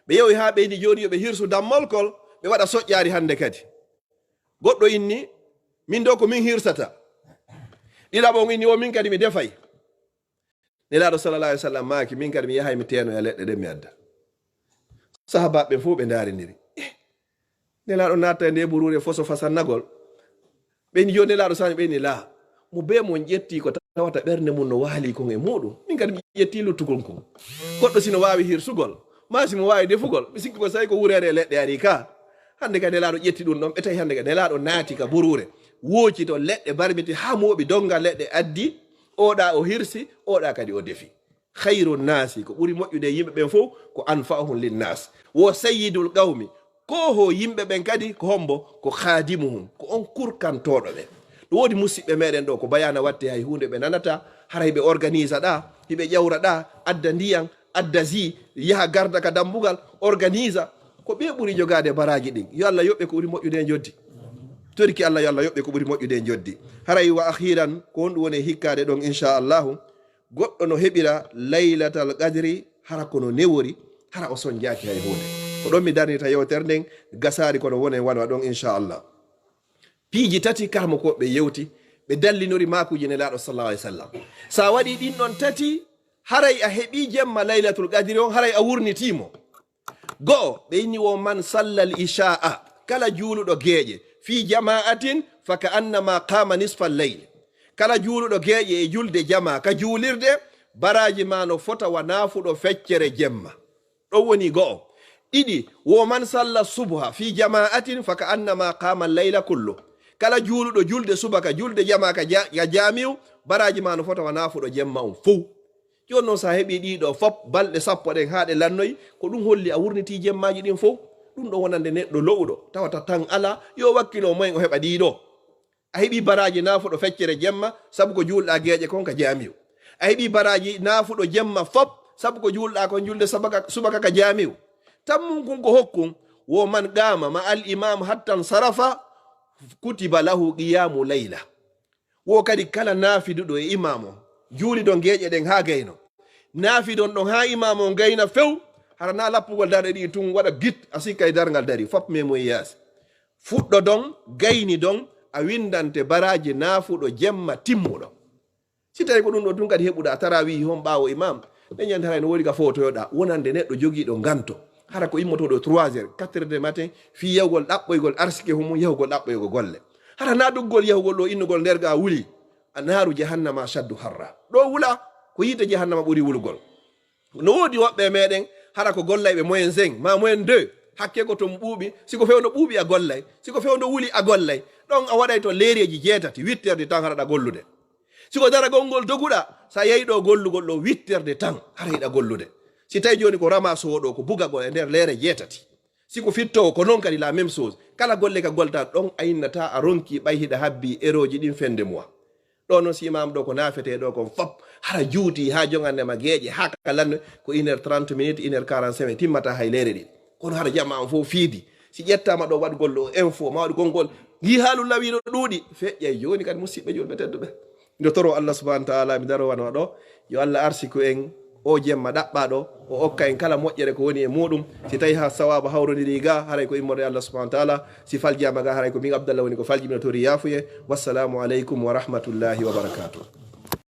Ɓe yewi haa ɓeydi jooni yo ɓe hirsu dammol kol, ɓe waɗa soƴƴaari hannde kadi. Goɗɗo inni, min ɗo ko min hirsata. Ɗiɗaɓo on inni, o min kadi mi defay. Nelaaɗo sallallahu alaihi wasallam maaki, min kadi mi yahay mi teenoya leɗɗe ɗen mi adda. Sahabaaɓe ɓen fof ɓe ndaarindiri. Eh, Nelaaɗo natta e nde buruure foso fasannagol. Ɓe inni, yo Nelaaɗo sani, ɓe inni, laa. Mo bee mon ƴetti ko tawata ɓernde mum no waali kon e muɗum. Min kadi mi ƴetti luttugol kon. Goɗɗo si no waawi hirsugol, maa si mo waawi defugol, mi sikki ko so tawi ko wureere e leɗɗe ari ka. Hannde kadi Nelaaɗo ƴetti ɗum ɗon, ɓe tawi hannde kadi Nelaaɗo naati ka buruure, wooci to leɗɗe barbiti haa mooɓi, donnga leɗɗe addi, oɗa o hirsi, oɗa kadi o defi. Khayru nnaasi, ko ɓuri moƴƴude e yimɓe ɓen fof, ko anfa'uhum linnaas. Wo sayyidul qawmi, ko ho yimɓe ɓen kadi, ko hombo? Ko khadimuhum, ko on kurkantooɗo ɓe. No woodi musiɓɓe meɗen ɗo, ko bayaana watte hay huunde ɓe nanata, hara hiɓe organisa ɗa, hiɓe ƴawra ɗa, adda ndiyan, adda zi, yaha garda ka dambugal, organisa. Ko ɓe ɓuri jogaade baraaji ɗin. Yo Allah yoɓɓe ko ɓuri moƴƴude e njoddi. Toriki Allah, yo Allah yoɓɓe ko ɓuri moƴƴude e njoddi. Haray wa akhiran, ko honɗum woni e hikkaade ɗon, inchallahu? Goɗɗo no heɓira Laylatal Qadri, hara kono newori, hara o sonjaaki hay huunde. Ko ɗon mi darnita yewtere nden, gasaari kono wonen wano ɗon, inchallah. Piiji tati karmokooɓe yewti, ɓe dallinori maakuuji Nelaaɗo sallallahu alaihi wasallam. Sa waɗi ɗin ɗon tati, haray a heɓi jemma Laylatul Qadri on, haray a wurnitiimo. Go'o, ɓe inni wo man sallal isha'a, kala juuluɗo geeƴe, fi jama'atin, fa ka annama qama nisfal layl. Kala juuluɗo geeƴe e julde jamaa ka juulirde, baraaji ma no fota wa naafuɗo feccere jemma. Ɗon woni go'o. Ɗiɗi, wo man salla subha fi jama'atin fa ka annama qama layla kullu. Kala juuluɗo julde subaka, julde jamaa ka ja-, ka jaamiu, baraaji ma no fota wa naafuɗo jemma on fow. Jooni noon, so a heɓii ɗii ɗoo fof, balɗe sappo ɗen haa ɗe lannoyi, ko ɗum holli a wurnitii jemmaaji ɗin fof. Ɗum ɗoo wonande neɗɗo lo'uɗo, tawata tan alaa, yo wakkilo moyen o heɓa ɗii ɗoo. A heɓii baraaji naafuɗo feccere jemma, sabu ko juulɗaa geeƴe kon ka jaamiu. A heɓii baraaji naafuɗo jemma fof, sabu ko juulɗaa kon julde sabaka-, subaka ka jaamiu. Tammun kun ko hokkun, wo man qaama ma al imam hatta nsarafa, kutiba lahu qiyaamu layla. Wo kadi kala naafiduɗo e imaam on, juulidon geeƴe ɗen haa gayno. Naafidon ɗon haa imaam on gayna few, hara na lappugol darɗe ɗiɗi tun waɗa git, a sikka e darngal dari, fop memo e yaasi. Fuɗɗodon, gaynidon, a windante baraaji naafuɗo jemma timmuɗo. Si tawi ko ɗum ɗo tun kadi heɓuɗa tarawihi hon ɓaawo imaam, ɓe ñande haray no woodi ka footoyoɗa, wonande neɗɗo jogiiɗo nganto. Hara ko immotooɗo trois heures, quatre heures de matin, fii yahugol ɗaɓɓoygol arsike mum, yahugol ɗaɓɓoygo golle. Hara na duggol yahugol ɗo innugol nder ga wuli, a naaru jahannama ashaddu harra. Ɗo wula, ko yiite jahannama ɓuri wulugol. No woodi woɓɓe e meɗen, hara ko gollayɓe moyen cinq, ma moyen deux, hakke ko to ɓuuɓi, si ko fewndo ɓuuɓi a gollay, si ko fewndo wuli a gollay. Ɗon a waɗay to leereeji jeetati, huit heures de temps hara ɗa gollude. Si ko daragol ngol doguɗa, sa yehi ɗo gollugol ɗo huit heures de temps, hara hiɗa gollude. Si tawi jooni ko ramassoowo ɗo, ko bugagol e nder leere jeetati. Si ko fittoowo, ko non kadi la même chose. Kala golle ka golta ɗon a innata a ronki ɓay hiɗa habbi erooji ɗin fin de mois. Ɗo non si imaam ɗo ko naafete ɗo kon fop, hara juuti haa jongande ma geeƴe, haa ka lanno ko une heure trente minutes, une heure quarante-cinq minutes, timmata hay leere ɗin. Kono hara jama on fof fiidi. Si ƴettama ɗo waɗugol ɗo info, ma waɗugol ngol, ngi haalu lawi no ɗuuɗi. Feƴƴay jooni kadi musiɓɓe julɓe tedduɓe. Nde toro Allah subhanahu wa ta'ala, mi daro wano ɗo, yo Allah arsiku en o jemma ɗaɓɓaɗo, o okka en kala moƴƴere ko woni e muɗum. Si tawi ha sawaaba hawrondiri ga, haray ko immorde Allah subhanahu wa ta'ala. Si faljama ga, haray ko min Abdallah woni ko falji, mi tori yaafuye. Wassalamu aleykum wa rahmatullahi wa barakatuh.